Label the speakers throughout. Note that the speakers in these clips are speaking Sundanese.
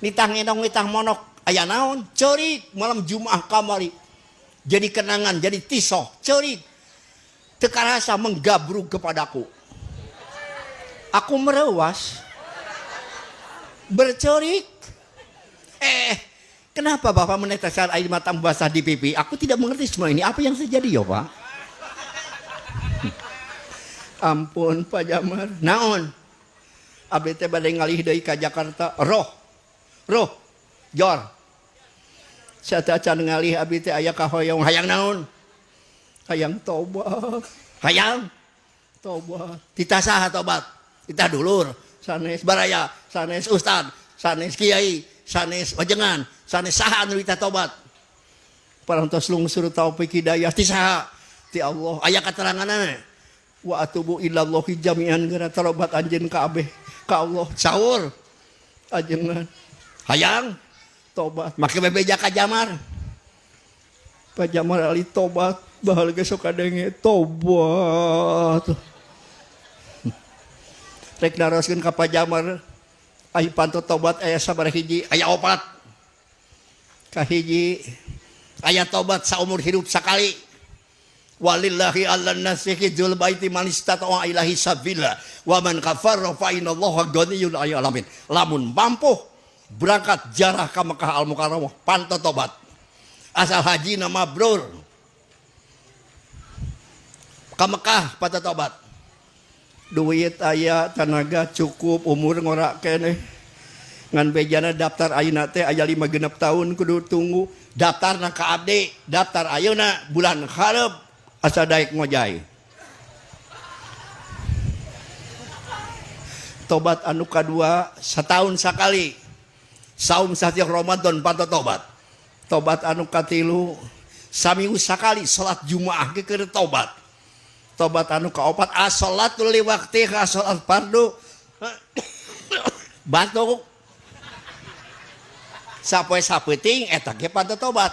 Speaker 1: Nitah ngendong nitah monok aya naon? Ceurik malam Jumat kamari. Jadi kenangan, jadi tisoh, ceurik. Teu karasa menggabrug kepadaku. Aku merewas. Bercerik. Kenapa Bapak meneteskan air mata basah di pipi? Aku tidak mengerti semua ini. Apa yang terjadi ya, Pak? Ampun Pak Jamar. Naon? Abdi teh bade ngalih deui ka Jakarta. Roh. Roh. Jor. Sateuacan ngalih abdi teh aya kahoyong. Hayang naon? Hayang tobat. Hayang tobat. Titah saha tobat? Titah dulur, sanes baraya, sanes ustad, sanes kiai, sanes wajengan, sanes saha anu ditah tobat. Parantos lungsur taufik hidayah ti saha? Ti Allah. Aya kateranganna. Wa atubu ilallahi jami'an geura tobat anjeun kabeh ka Allah. Saur ajengan. Hayang tobat. Make bebeja ka Jamar. Pak Jamar ali tobat, bahal ge sok kadenge tobat. Rek naroskeun ka Pak Jamar, ai panto tobat aya sabaraha hiji, aya opat. Kahiji aya tobat saumur hidup sakali. Walillahi 'alan nasi hijjul baiti man istata'a ilaihi sabila wa man kafara fa innallaha ghaniyyun 'anil alamin. Lamun mampu berangkat jarah ka Mekah Al Mukarramah panto tobat. Asal haji na mabrur. Ka Mekah panto tobat. Duit aya, tenaga cukup, umur ngora keneh. Ngan bejana daftar ayeuna teh aya 5 genep tahun kudu tunggu. Daftarna ka abdi, daftar ayeuna bulan hareup asa daek ngojay. Tobat anu kadua setahun sakali. Saum satiap Ramadan panto tobat. Tobat anu katilu saminggu sakali salat Jumaah ge keur tobat. Tobat anu kaopat as-salatu li waqtiha salat fardu. Batuk sapoe sapeuting eta ge panto tobat.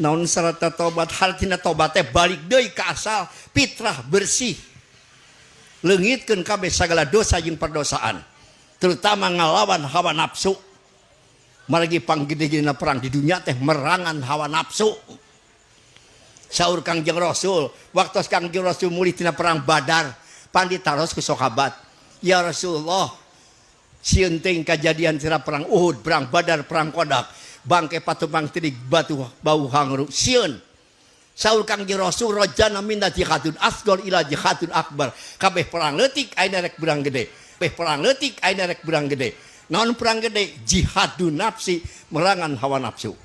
Speaker 1: Naon sarata tobat hartina tobat teh balik deui ka asal fitrah bersih. Leungitkeun kabeh sagala dosa jeung perdosaan, terutama ngalawan hawa nafsu. Margi panggede-gedena perang di dunia teh merangan hawa nafsu. Saur Kangjeng Rasul, waktu Kangjeng Rasul mulih tina perang Badar, panditaros ku sahabat, "Ya Rasulullah, sieun teuing kajadian tina perang Uhud, perang Badar, perang Kodak, bangke patumpang tidig batu bau hangru, sieun." Saur Kangjeng Rasul, "Rajana minna jihadun asghar ila jihadun akbar." Kabeh perang leutik ayeuna rek perang gede. Kabeh perang leutik ayeuna rek perang gede. Naon perang gede? Jihadun nafsi, merangan hawa nafsu.